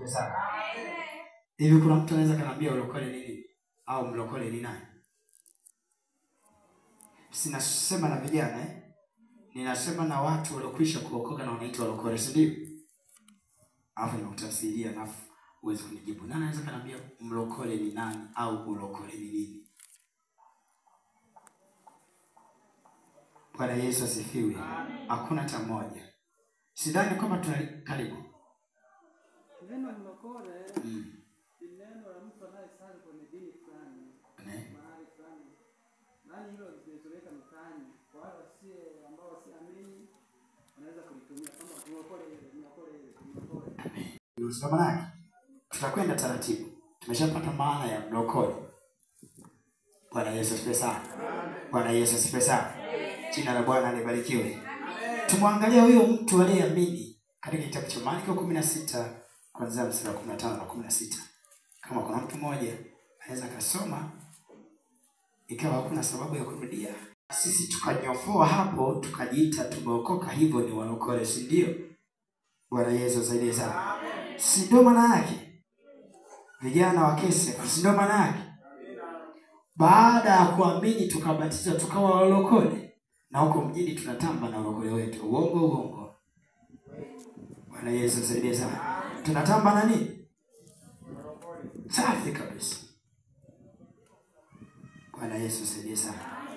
asifiwe sana. Hivi kuna mtu anaweza kaniambia ulokole nini au mlokole ni nani? Sinasema na vijana eh? Ninasema na watu waliokwisha kuokoka na wanaitwa walokole, si ndio? Alafu nimekutafsiria alafu uweze kunijibu. Nani anaweza kaniambia mlokole ni nani au ulokole ni nini? Bwana Yesu asifiwe. Hakuna hata mmoja. Sidhani kama tuna karibu. Neno mlokole ni neno la mtu anayesali kwenye dini fulani. Mahali fulani. Maana hilo limezoeleka mtaani. Kwa wale wasiye ambao wasiamini wanaweza kulitumia kama mlokole ile, mlokole ile, mlokole. Amen. Maana yake tutakwenda taratibu. Tumeshapata maana ya mlokole. Bwana Yesu asifiwe sana. Bwana Yesu asifiwe sana. Jina la Bwana libarikiwe. Tumwangalie huyo mtu aliyeamini katika kitabu cha Marko 16 kuanzia mstari wa 15 na 16. Kama kuna mtu mmoja anaweza kasoma ikawa hakuna sababu ya kurudia. Sisi tukanyofoa hapo tukajiita tumeokoka, hivyo ni walokole, si ndio? Bwana Yesu asaidie sana. Si ndio maana yake? Vijana wa Kese, si ndio maana yake? Baada ya kuamini tukabatizwa tukawa walokole. Na huko mjini tunatamba na ulokole wetu. Uongo uongo. Bwana Yesu asaidie sana. Tunatamba na nini? Safi kabisa. Bwana Yesu asaidie sana.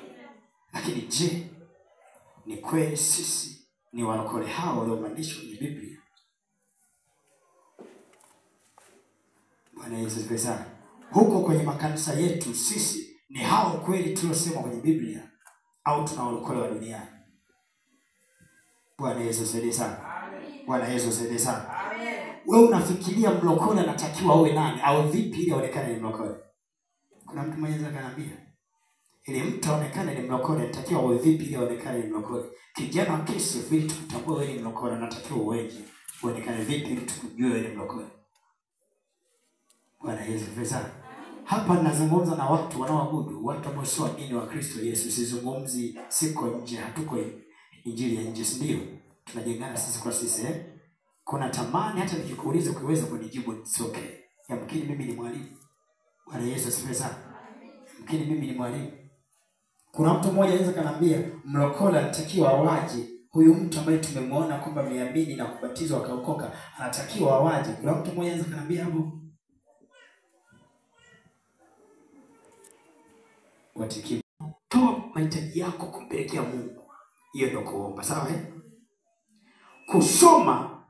Lakini je, ni kweli sisi ni walokole hao waliomaanishwa kwenye Biblia? Bwana Yesu asifiwe sana. Huko kwenye makanisa yetu sisi ni hao kweli tuliosema kwenye Biblia au tuna walokole wa duniani? Bwana Yesu asifiwe sana. Bwana Yesu asifiwe sana. Wewe unafikiria mlokole anatakiwa awe nani au vipi ili aonekane ni mlokole? Kuna mtu mmoja ananiambia ili mtu aonekane ni mlokole anatakiwa awe vipi ili aonekane ni mlokole? Kijana wa Kristo, ili tukutambue wewe ni mlokole anatakiwa uweje? Uonekane vipi ili tukujue wewe ni mlokole? Bwana Yesu asifiwe sana. Hapa ninazungumza na watu wanaoabudu, watu ambao sio waamini wa Kristo Yesu. Sizungumzi, siko nje, hatuko injili ya nje, si ndio? Tunajengana sisi kwa sisi eh? Kuna tamani hata nikikuuliza ukiweza kunijibu it's okay. Yamkini mimi ni mwalimu. Bwana Yesu asifiwe sana. Yamkini mimi ni mwalimu. Kuna mtu mmoja anaweza kaniambia mlokole anatakiwa awaje? Huyu mtu ambaye tumemwona kwamba ameamini na kubatizwa akaokoka anatakiwa awaje? Kuna mtu mmoja anaweza kaniambia hapo? Watikimu. Toa mahitaji yako kumpelekea Mungu. Hiyo ndio kuomba, sawa eh? Kusoma,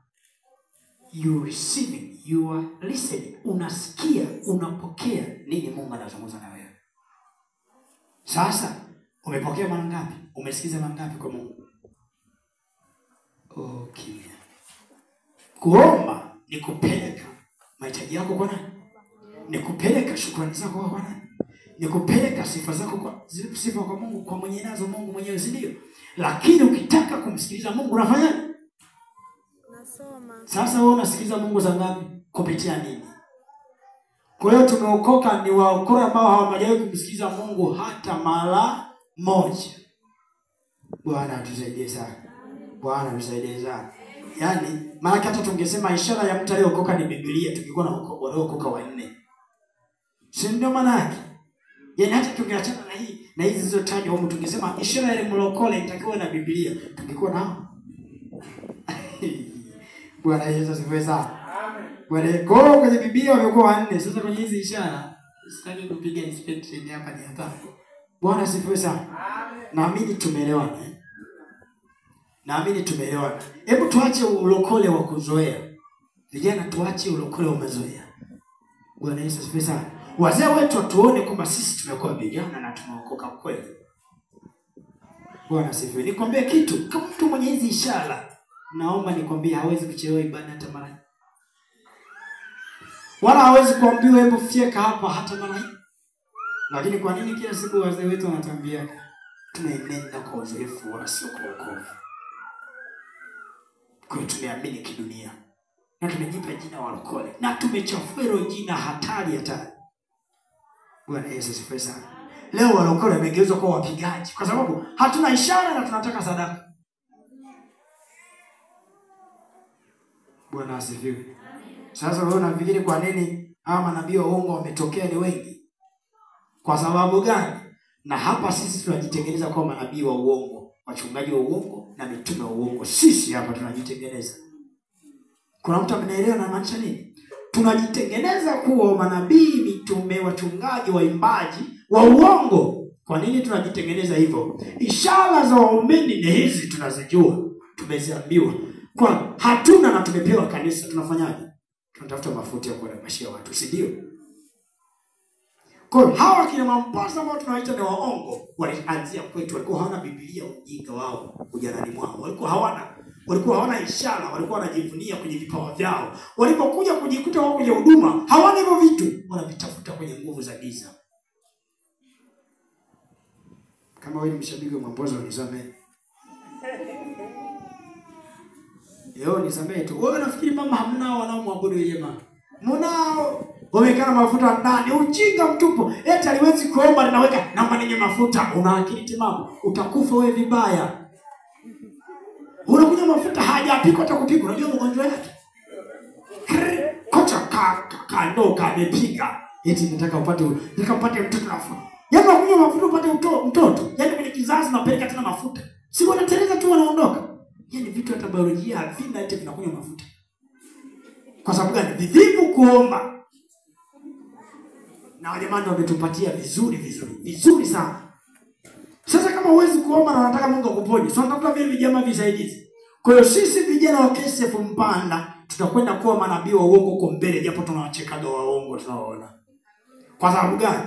you receiving, you are listening. Unasikia, unapokea nini Mungu anazungumza na wewe. Sasa umepokea mara ngapi? Umesikiza mara ngapi kwa Mungu? Okay. Kuomba ni kupeleka mahitaji yako kwa nani? Ni kupeleka shukrani zako kwa nani? Ni kupeleka sifa zako kwa sifa kwa Mungu, kwa mwenye nazo Mungu mwenyewe, si ndio? Lakini ukitaka kumsikiliza Mungu unafanyaje? Nasoma. Sasa wewe unasikiliza Mungu za ngapi? Kupitia nini? Kwa hiyo tumeokoka ni waokora ambao hawajawahi kumsikiliza Mungu hata mara moja. Bwana atusaidie sana. Bwana atusaidie sana. Yaani maana hata tungesema ishara ya mtu aliyeokoka ni Biblia, tungekuwa na waliokoka wanne. Si ndio maana yake? Yaani hata tungeachana na hii na hizi zilizotajwa humu, tungesema ishara ya mlokole itakiwa na Biblia, tungekuwa nao. Bwana Yesu asifiwe sana. Amen. Bwana kwa kwenye Biblia wamekuwa wanne. Sasa kwenye hizi ishara sitaki kupiga inspection hapa, ni hatari. Bwana asifiwe sana. Amen. Naamini tumeelewana eh? Naamini tumeelewana. Hebu tuache ulokole wa kuzoea. Vijana tuache ulokole wa mazoea. Bwana Yesu asifiwe sana. Wazee wetu tuone kwamba sisi tumekuwa vijana na tumeokoka kweli. Bwana asifiwe. Nikwambie kitu, kama mtu mwenye hizi ishara, naomba nikwambie hawezi kuchelewa ibada hata mara. Wala hawezi kuambiwa hebu fyeka hapa hata mara. Lakini kwa nini kila siku wazee wetu wanatuambia tunaenenda kwa uzoefu wala sio kwa wokovu? Kwa hiyo tumeamini kidunia na tumejipa jina walokole na tumechafua hilo jina hatari hatari. Bwana Yesu asifiwe sana. Leo walokole wamegeuzwa kuwa wapigaji kwa sababu hatuna ishara na tunataka sadaka. Bwana asifiwe. Sasa wewe unafikiri kwa nini hawa manabii wa uongo wametokea ni wengi? Kwa sababu gani? Na hapa sisi tunajitengeneza kwa manabii wa uongo, wachungaji wa uongo na mitume wa uongo. Sisi hapa tunajitengeneza. Kuna mtu amenielewa na maanisha nini? Tunajitengeneza kuwa manabii, mitume, wachungaji, waimbaji wa uongo. Kwa nini tunajitengeneza hivyo? Ishara za waumini ni hizi, tunazijua, tumeziambiwa. Kwa hatuna na tumepewa kanisa, tunafanyaje? Tunatafuta mafuta ya kuwadamashia watu, si ndio? Kwa hawa kina Mamposa ambao tunawaita ni waongo, walianzia kwetu. Walikuwa hawana Biblia, ujinga wao ujanani mwao. Walikuwa hawana ishara, walikuwa wanajivunia kwenye vipawa vyao. Walipokuja kujikuta wao kwenye huduma, hawana hivyo vitu, wanavitafuta kwenye nguvu za giza. Kama wewe ni mshabiki wa Mamposa unisamehe. Yo, nisamehe tu. Wewe unafikiri mama hamnao wanaomwabudu yeye mama? Mnao. Wamekana mafuta ndani, ujinga mtupu. Eti aliwezi kuomba ninaweka naomba ninye mafuta. Una akili timamu, utakufa wewe vibaya. Unakunywa mafuta hajapikwa hata kupikwa, unajua mgonjwa yake. Kocha kando kamepiga. Eti nataka upate mtoto nafuu. Yaani unakunywa mafuta upate mtoto. Yaani kwenye kizazi unapeleka tena mafuta. Si wanateleza tu wanaondoka. Yaani vitu hata biolojia havina, eti vinakunywa mafuta. Kwa sababu gani? Vivivu kuomba. Na wajamani wametupatia vizuri vizuri. Vizuri sana. Sasa kama huwezi kuomba na unataka Mungu akuponye, so unatafuta vile vijana visaidizi. Kwa hiyo sisi vijana wa KSF Mpanda tutakwenda kuwa manabii wa uongo huko mbele, japo tunawachekaga waongo tunaoona. Kwa sababu gani?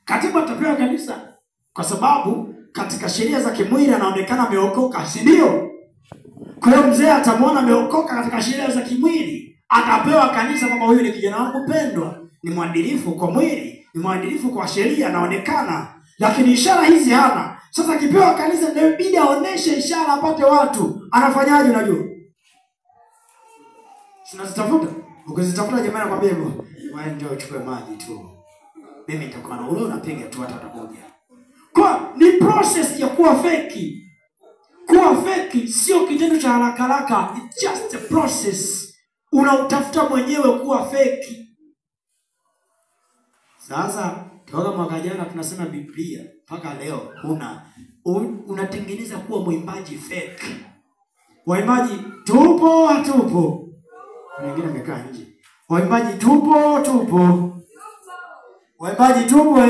Katiba atapewa kanisa kwa sababu katika sheria za kimwili anaonekana ameokoka, si ndio? Kwa hiyo mzee atamuona ameokoka katika sheria za kimwili, atapewa kanisa kwamba huyu ni kijana wangu pendwa, ni mwadilifu kwa mwili, ni mwadilifu kwa sheria, anaonekana, lakini ishara hizi hana. Sasa akipewa kanisa inabidi aoneshe ishara apate watu. Anafanyaje unajua? Tunazitafuta. Ukizitafuta jamaa anakuambia hivyo, wewe ndio uchukue maji tu. Mimi nitakuwa na ule unapiga tu hata atakuja. Kwa ni process ya kuwa feki. Kuwa feki sio kitendo cha haraka haraka, it's just a process. Unautafuta mwenyewe kuwa feki. Sasa toka mwaka jana tunasema Biblia mpaka leo huna. Unatengeneza kuwa mwimbaji fake. Waimbaji tupo hatupo. Wengine wamekaa nje. Waimbaji tupo tupo. Waimbaji tupo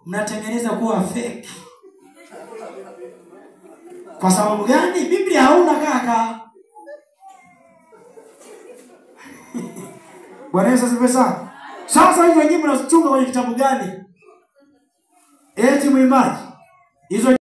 Mnatengeneza kuwa fake. Kwa sababu gani? Biblia hauna kaka. Bwana Yesu asifiwe sana. Sasa hizo nyimbo mnazitunga kwenye kitabu gani? Eti mwimbaji. Hizo